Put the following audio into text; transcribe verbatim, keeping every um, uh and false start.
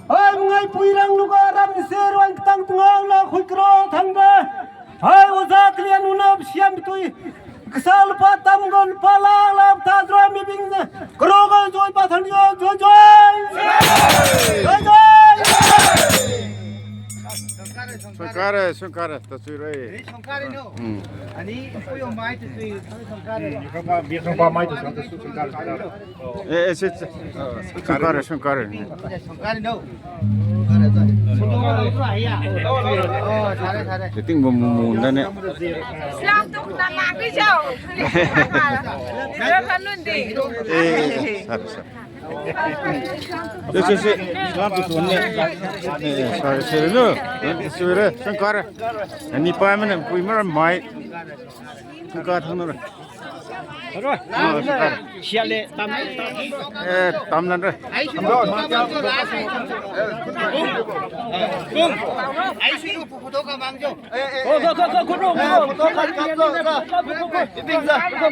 Ai, mngai puirang luka ram ni seruan ketang tengau la kui kero tangga. Ai, oza kelian unap siam tui. Kesal patam gon pala la ta dro mi bing. Kero gon joi patan yo joi joi. Joi joi. Sungkare, sungkare, tasui roi. Sungkare no. Hmm. Ani, puyo mai tasui, sungkare. Biasa mai tasui, sungkare. Eh, eh, sit, sit. Sungkare, sungkare. Sungkare no. Sungkare no, ya. Oh, sare, sare. Dating bumbu munda ne. Islam tuh nama aku jauh. Dia kan nundi. Eh, eh, sare, sare. Sit, sit, sit. Islam tuh sunni. Eh, sare, sare no. Sare, sungkare. Ani pa mana, kui mara mai. Sungkare thang no. Aduh. Oh, sungkare. Siale tam. Eh, tam nan re. Kung. Ai, sini foto ka Mang Jo. Eh, eh, oh, go, go, go, go, go, go. Foto ka, ka, ka, ka. Iping sa.